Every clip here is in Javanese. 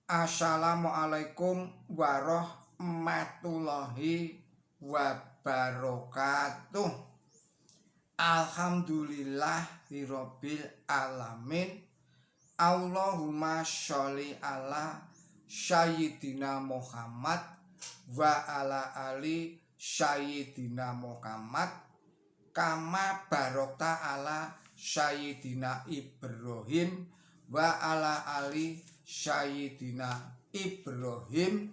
Assalamualaikum warahmatullahi wabarakatuh. Alhamdulillahirabbil alamin. Allahumma sholli ala Sayyidina Muhammad wa ala ali Sayyidina Muhammad kama barokta ala Sayyidina Ibrahim wa ala ali Sayyidina Ibrahim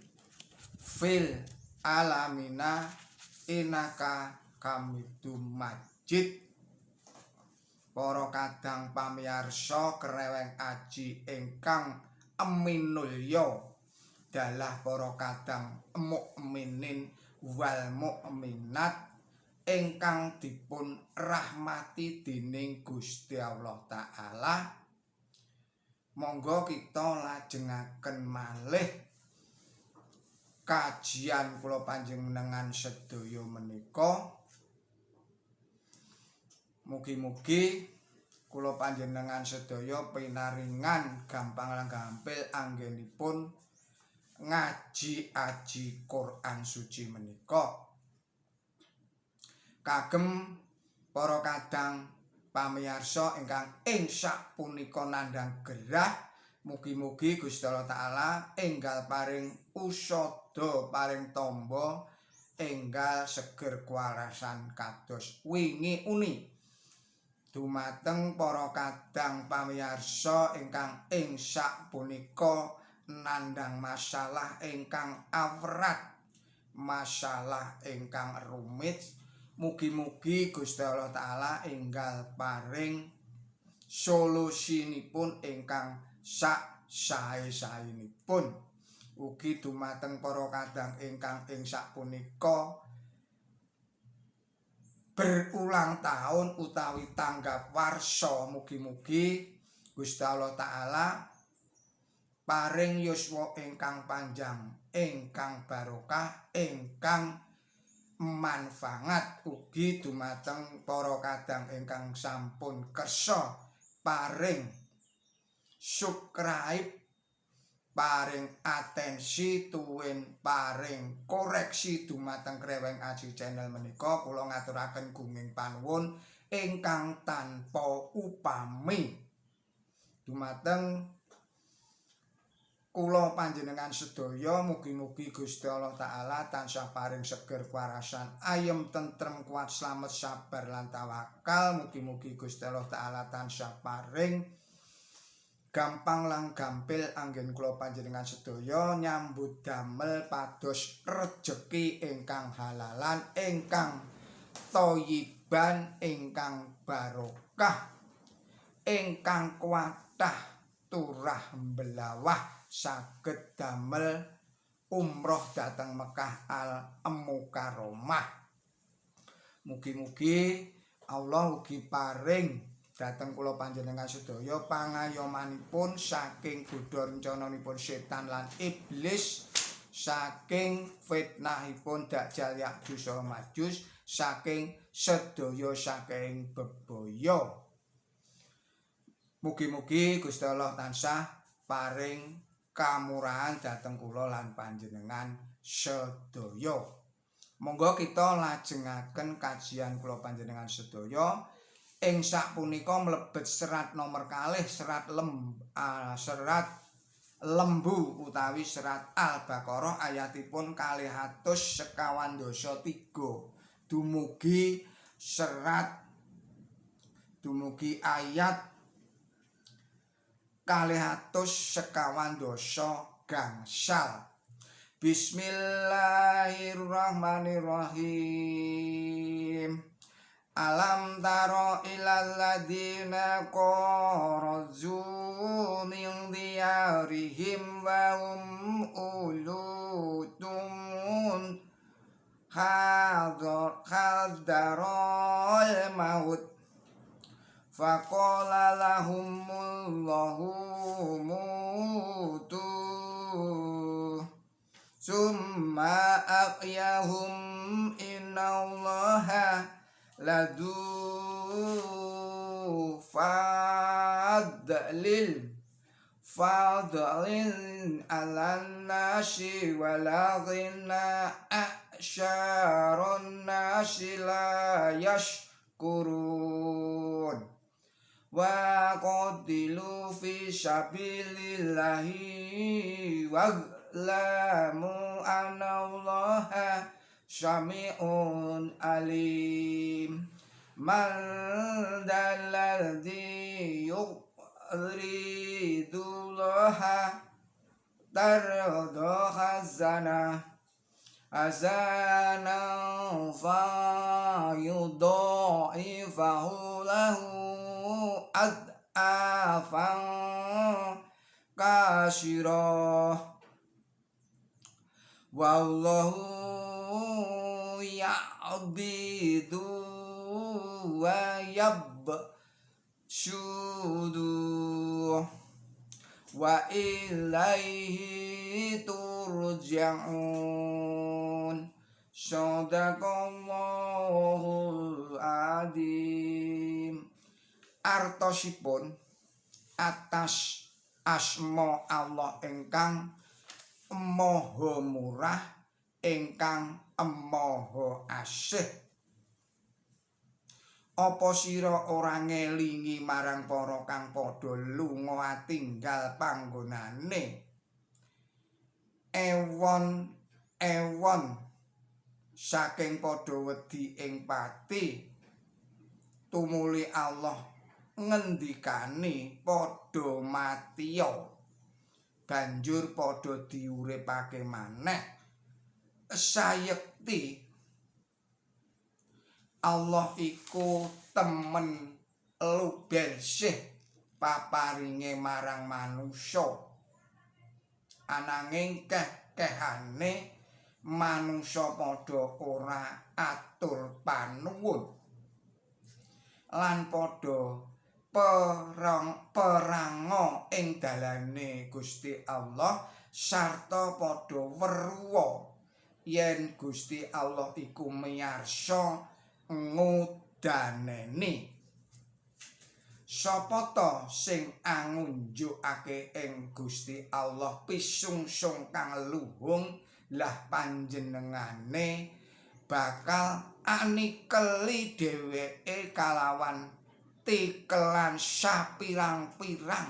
fil alamina innaka Hamidum Majid. Para kadang pamiyarsa Kreweng Aji ingkang minulya, dalah para kadang mukminin wal mukminat ingkang dipun rahmati dening Gusti Allah Taala, monggo kita lajengaken malih kajian kula panjenengan sedaya menika. Mugi-mugi kula panjenengan sedaya pinaringan gampang lan gampil anggenipun ngaji aji Quran suci menika. Kagem para kadang pamiyarsa ingkang ing sapunika nandhang gerah, mugi-mugi Gusti Allah Taala enggal paring usada, paring tamba, enggal seger kewarasan kados wingi uni. Dumateng para kadang pamiyarsa ingkang ing sapunika nandhang masalah ingkang awrat, masalah ingkang rumit, mugi-mugi Gusti Allah Taala enggal paring solusinipun ingkang sak sae-saenipun. Ugi dumateng para kadang ingkang ing sapunika berulang tahun utawi tanggap warsa, mugi-mugi Gusti Allah Taala paring yuswa ingkang panjang, ingkang barokah, ingkang manfaat. Ugi dumateng para kadang ingkang sampun kersa paring subscribe, paring atensi tuwin paring koreksi dumateng Kreweng Aji Channel menika, kula ngaturaken gunging panuwun ingkang tanpa upami. Dumateng kula panjenengan sedaya, mugi-mugi Gusti Allah Taala tansah paring seger kewarasan, ayem tentrem, kuat, slamet, sabar lan tawakal. Mugi-mugi Gusti Allah Taala tansah paring gampang lan gampil anggen kula panjenengan sedaya nyambut damel pados rejeki ingkang halalan, ingkang thayyiban, ingkang barokah, ingkang kuatah turah mbelawah, saged damel umroh dhateng Mekah Al Mukarramah. Mugi-mugi Allah ugi paring dhateng kula panjenengan sedaya pangayomanipun saking godha rencananipun setan lan iblis, saking fitnahipun Dajjal, Ya'juj wa Ma'juj, saking sedaya saking bebaya. Mugi-mugi Gusti Allah tansah paring kamurahan dhateng kula lan panjenengan sedaya. Monggo kita lajengaken kajian kula panjenengan sedaya ing sapunika mlebet serat nomor 2, serat Lembu utawi serat Al-Baqarah ayatipun 253 dumugi serat dumugi ayat 295. Bismillahirrahmanirrahim. Alam tara ilal ladzina kharaju min diyarihim wa hum ulutun hadar hadaral maut faqala lahumullahu mutu summa ahyahum innallaha ladu fadlil Fadlin 'alan nasi walakinna aksyaron nasi la yashkurun. Wa qatilu fi sabilillahi wa'lamu anallaha sami'un alim. Man dalladzi yuqridullaha tarda khazana azana fa yudha'ifahu lahu ad'afan kasyirah. Wallahu ya'bidu wa yabshudu wa ilaihi turja'un. Shadaqallahul adzim. Artosipun atas asma Allah ingkang Maha Murah ingkang Maha Asih. Apa sira ora ngelingi marang para kang padha lunga atinggal panggonane ewon-ewon saking padha wedi ing pati, tumuli Allah ngendikani padha matiya, banjur padha diuripake maneh. Sayekti Allah iku temen lubersih paparinge marang manusa, ananging keh-kehane manusa padha ora atur panuwun lan padha perango ing dalane Gusti Allah sarta padha weruwa yen Gusti Allah iku miyarsa ngudaneni. Sapa ta sing angunjukake ing Gusti Allah pisungsung kang luhung, lah panjenengane bakal anikeli dheweke kalawan tikelan sapirang-pirang,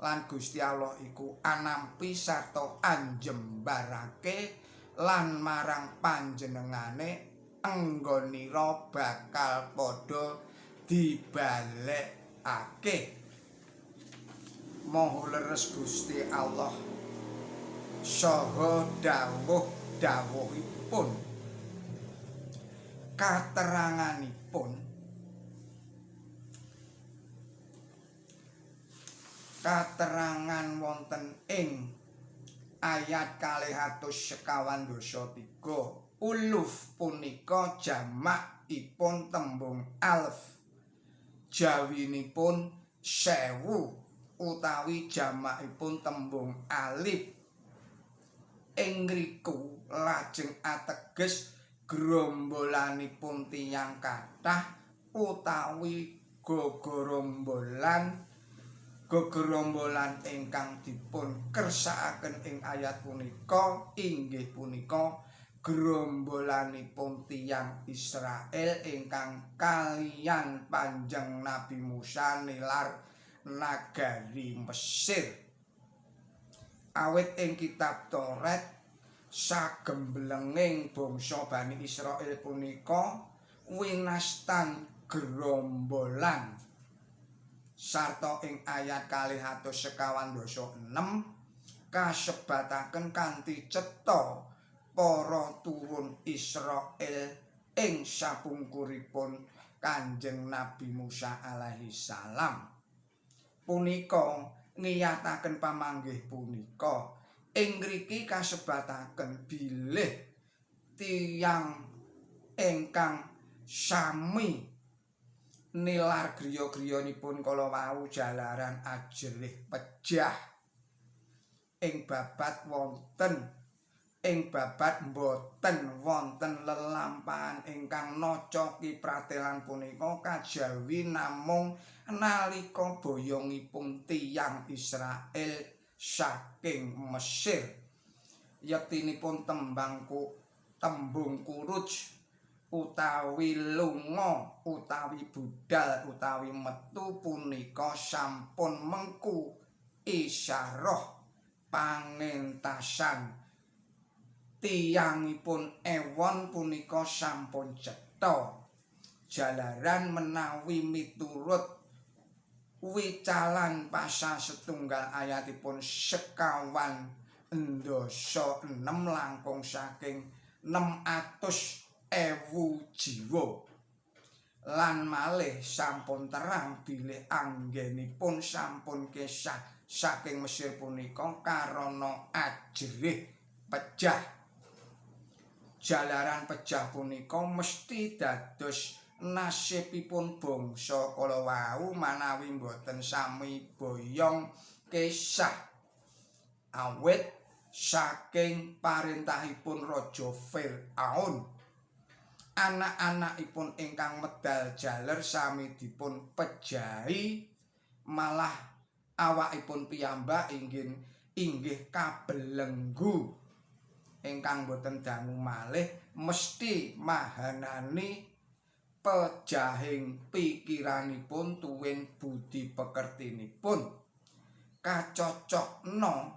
lan Gusti Allah iku anampi sarta anjembarake lan marang panjenengane enggonira bakal padha dibalekake. Maha leres Gusti Allah saha dawuh-dawuhipun. Kateranganipun katerangan wonten ing ayat 253. Uluf punika jamakipun tembung alf, jawinipun 1000 utawi jamakipun tembung alif. Ing ngriku lajeng ateges grombolanipun tiyang kathah utawi gegerombolan ingkang dipun kersakaken ing ayat punika inggih punika gerombolanipun tiyang Israel ingkang kaliyan Panjeng Nabi Musa nilar nagari Mesir. Awit ing kitab Taurat sagemblenging bangsa Bani Israel punika winastan gerombolan. Sarta ing ayat 256 kasebataken kanthi cetha para turun Israel ing sapungkuripun Kanjeng Nabi Musa alaihi salam. Punika ngiyataken pamanggih punika. Ing ngriki kasebataken bilih tiyang ingkang sami nilar griya-griyanipun kala wau jalaran ajerih pejah ing babat wonten Ing babat boten wonten lelampahan ingkang nocoki pratelan punika kajawi namung nalika boyongipun tiyang Israel saking Mesir. Yektinipun tembung kuruj utawi lunga utawi budal utawi metu punika sampun mengku isyarah pangentasan tiyangipun ewon punika sampun cetha. Jalaran menawi miturut wicalan pasal setunggal ayatipun 26 langkung saking 600.000 jiwa. Lan malih sampun terang bilih anggenipun sampun kesah saking Mesir punika karana ajrih pejah. Jalaran pejah punika mesti dados nasibipun bangsa kala wau manawi boten sami boyong kesah awit saking parentahipun Raja Firaun. Anak-anakipun ingkang medal jaler sami dipun pejahi, malah awakipun piyambak inggih kabelenggu ingkang boten dangu malih mesti mahanani pejahing pikiranipun tuwin budi pekertinipun. Kacocokna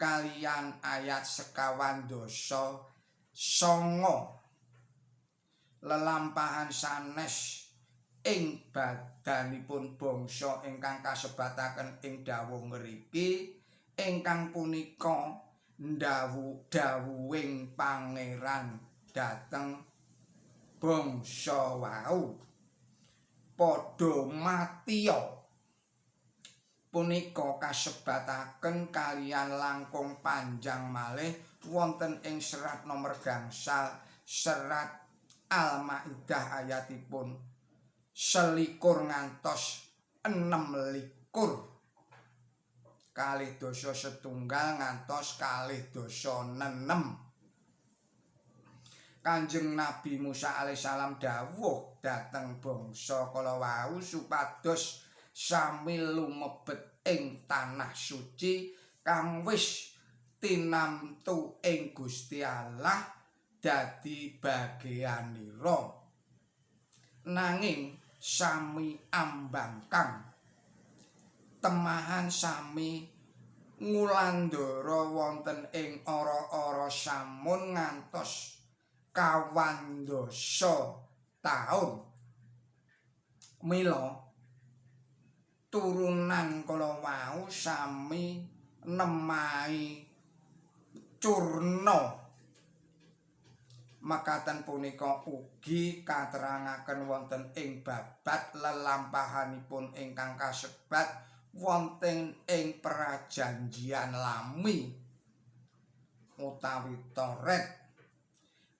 kaliyan ayat 49 lelampahan sanes ing badanipun bangsa ingkang kasebataken ing dawuh ngriki ingkang punika dawuhing pangeran dhateng bangsa wau padha matiya punika kasebataken kaliyan langkung panjang malih wonten ing serat nomor gangsal serat Al-Maidah ayatipun 21 ngantos 26, 1.2 ngantos 1.206. Kanjeng Nabi Musa alaihissalam dawuh dhateng bangsa kala wau supados sami lumebet ing tanah suci kang wis tinamtu ing Gusti Allah dadi bageanira. Nanging sami ambangkang temahan sami ngulandara wonten ing ora-ora samun ngantos 20 taun. Mila turunan kala wau sami nemahi curna. Mekaten punika ugi katerangaken wonten ing babat lelampahanipun ingkang kasebat wonten ing Prajanjian Lami utawi Toret.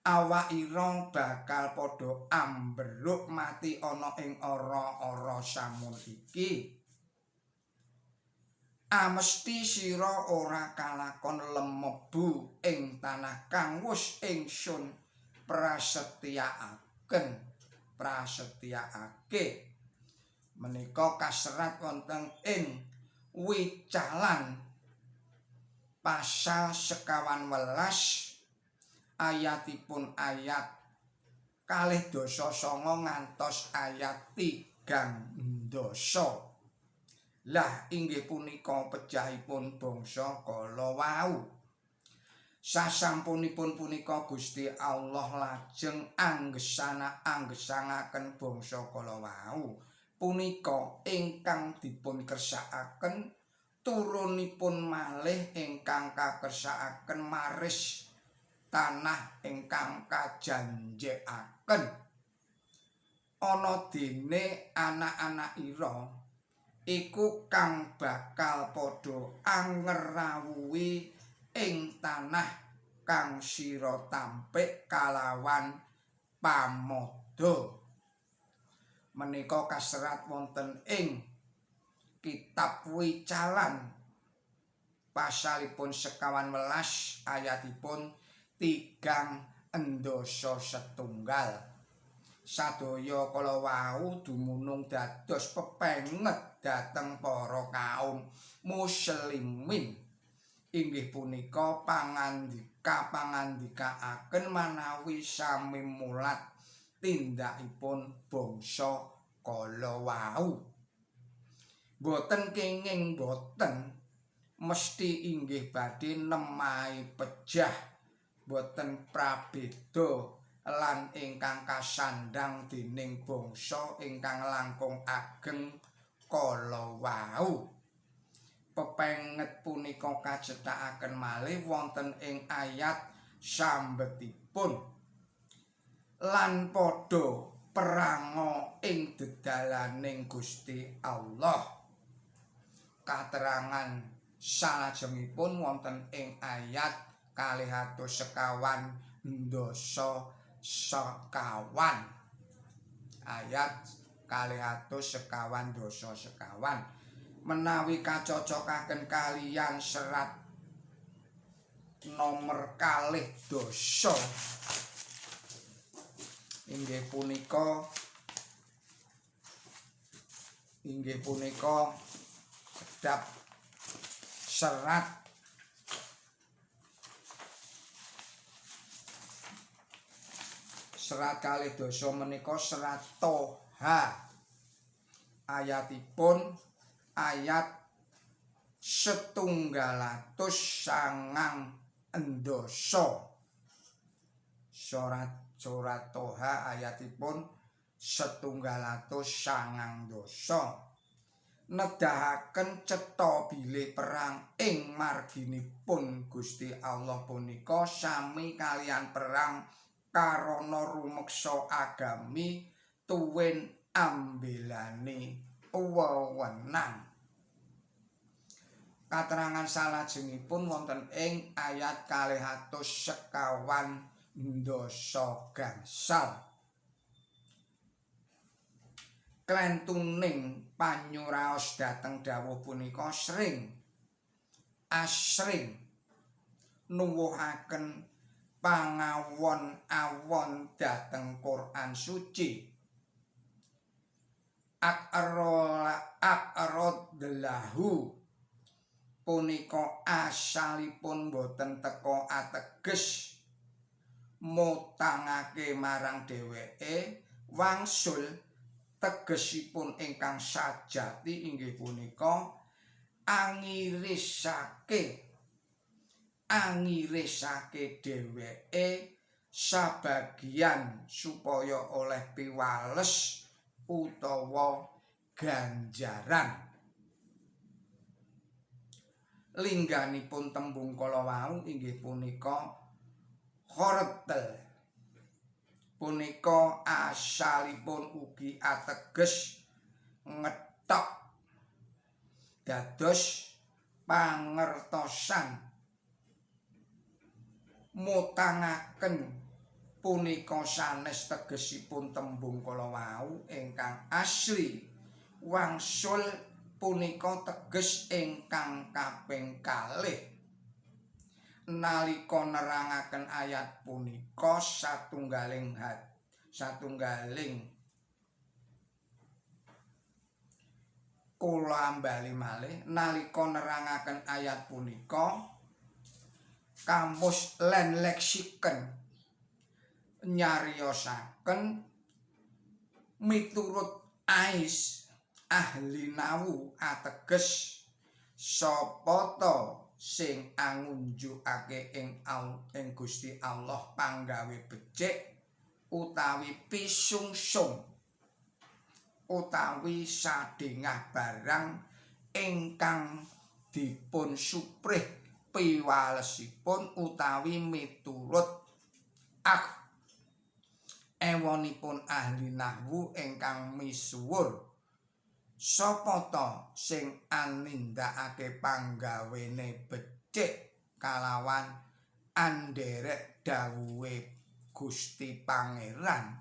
Awakira bakal padha ambruk mati ana ing ora-ora samun iki. Amesti sira ora kalakon lemebu ing tanah kang wus ingsun prasetyakake. Menika kaserat wonten ing wicalan pasal 15 ayatipun ayat 29 ngantos ayat 30. Lah inggih punika pejahipun bangsa kala wau. Sasampunipun punika Gusti Allah lajeng anggesangaken bangsa kala wau punika ingkang dipun kersakaken turunipun malih ingkang kakersakaken maris tanah ingkang kajanjekaken. Ana dene anak-anak ira iku kang bakal padha angerawuhi ing tanah kang sira tampik kalawan pamada. Menika kaserat wonten ing kitab Wicalan pasalipun 15 ayatipun 31. Sadaya kala wau dumunung dados pepenget dhateng para kaum muslimin. Inggih punika pangandika pangandikaaken manawi sami mulat tindakipun bangsa kala wau. Boten kenging boten mesti inggih badhe nemahi pejah boten prabeda lan ingkang kasandhang dening bangsa ingkang langkung ageng kala wau. Pepenget punika kacethakaken malih wonten ing ayat sambetipun lan padha perango ing dedalaning Gusti Allah. Katerangan salajengipun wonten ing ayat 225. Ayat 225 menawi kacocokaken kaliyan serat nomor 12 inggih punika sedap serat 12 menika serat Toha ayatipun ayat 199. Surat Toha ayatipun 199 nedahaken cetha bilih perang ing marginipun Gusti Allah punika sami kaliyan perang karana rumeksa agami tuwin ambelane wewenang. Katerangan salajengipun wonten ing ayat 225 gangsal. Klentuning panyuraos dhateng dawuh punika sring asring nuwuhaken pangawon-awon dhateng Quran suci. Aqradlahu punika asalipun boten teka ateges mutangake marang dheweke wangsul tegesipun ingkang sajati inggih punika angirisake dheweke sabagian supaya oleh piwales utawa ganjaran. Lingganipun tembung kala wau inggih punika khortel punika asalipun ugi ateges ngethok dados pangertosan mutangaken punika sanes tegesipun tembung kala wau ingkang asli wangsul punika teges ingkang kaping kalih. Nalika nerangaken ayat punika satunggaling kula ambali malih nalika nerangaken ayat punika kamus lan leksiken nyariosaken miturut ais ahli nawu ateges sapa ta sing angunjukake ing Gusti Allah panggawe becik utawi pisungsung utawi sadengah barang ingkang dipun suprih piwalesipun utawi miturut ewonipun ahli nahwu ingkang misuwur sapa ta sing anindakake panggawene becik kalawan anderek dawuhe Gusti Pangeran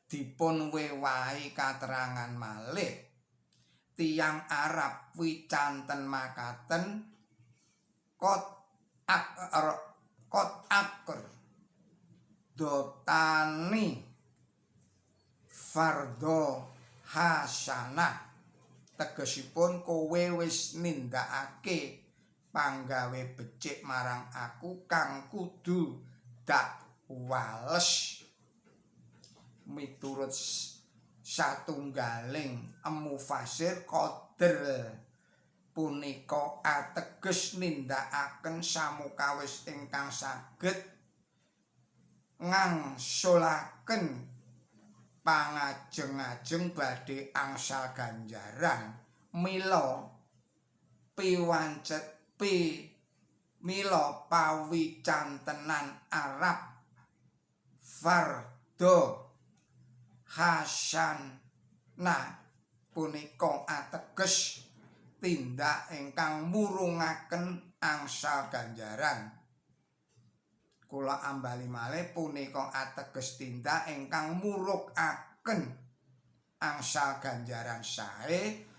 dipun wewahi katerangan malih tiyang Arab wicanten makaten Kot ak kot akr dotani fardho hasanah, tegesipun kowe wis nindakake panggawe becik marang aku kang kudu dak wales. Miturut satunggaling mufasir, qadar punika ateges nindakaken samukawis ingkang saged ngangsulaken pangajeng-ajeng badhe angsal ganjaran. Mila piwancet pi mila pawicantenan Arab fardho hasanah punika ateges tindak ingkang murungaken angsal ganjaran. Kula ambali malih, punika ateges tindak ingkang murukaken angsal ganjaran sae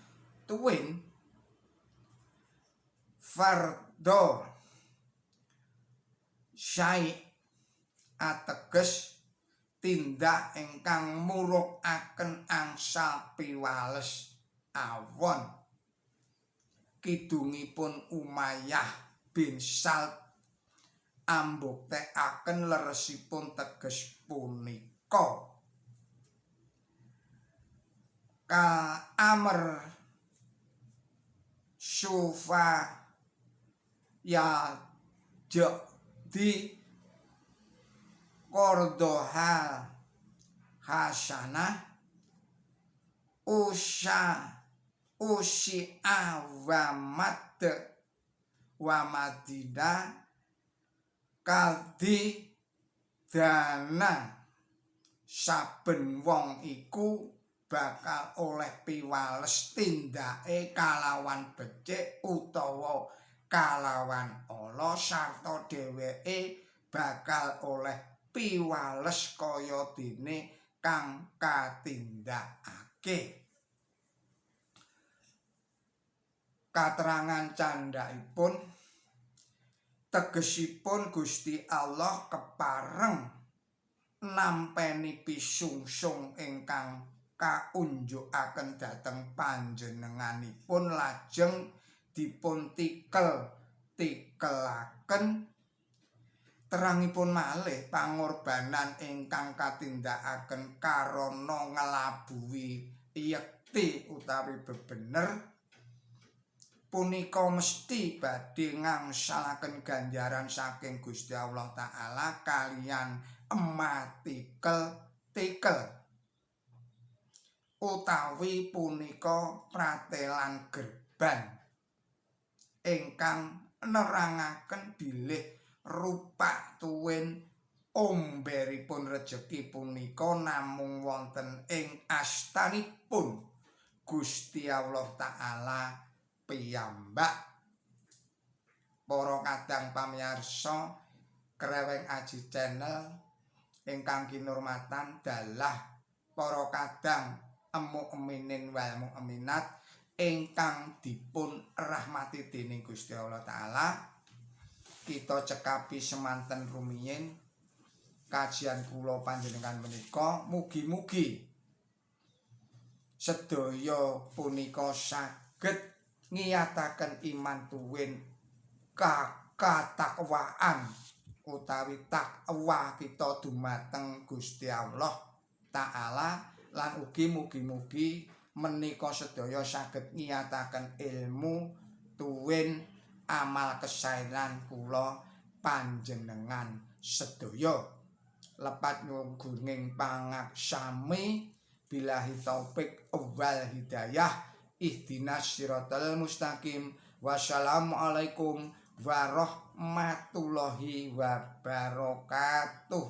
tuwin fardho syai ateges tindak ingkang murukaken angsal piwales awon. Kidungipun Umayyah bin Salt ambuktekaken leresipun teges punika. Ka amr sufa ya di kordoha hasanah usha usia wa mad wa madina kaldi dana. Saben wong iku bakal oleh piwales tindake kalawan becik utawa kalawan ala, sarta dheweke bakal oleh piwales kaya dene kang katindakake. Katerangan candhaipun tegesipun Gusti Allah kepareng nampeni pisungsung ingkang kaunjukaken dhateng panjenenganipun lajeng dipun tikel tikelaken. Terangipun malih, pangorbanan ingkang katindakaken karana nglabuhi yekti utawi bebener punika mesti badhe ngangsalaken ganjaran saking Gusti Allah Ta'ala kaliyan ematikel tikel utawi punika pratelan gerban ingkang nerangaken bilih rupak tuwin omberipun rejeki punika namung wonten ing astanipun Gusti Allah Ta'ala piyambak. Para kadang pamiyarsa Kreweng Aji Channel ingkang kinurmatan, dalah para kadang mukminin wal mukminat ingkang dipun rahmati dening Gusti Allah Ta'ala, kita cekapi semanten rumiyin kajian kula panjenengan menika. Mugi-mugi sedaya punika saged ngiyataken iman tuwin katakwaan utawi takwa kita dumateng Gusti Allah Ta'ala, lan ugi mugi-mugi menika sedaya saged ngiyataken ilmu tuwin amal kesaenan kula panjenengan sedaya. Lepat nyungguning pangaksami, billahi taufik wal hidayah, ihdinas siratal mustaqim. Wassalamualaikum warahmatullahi wabarakatuh.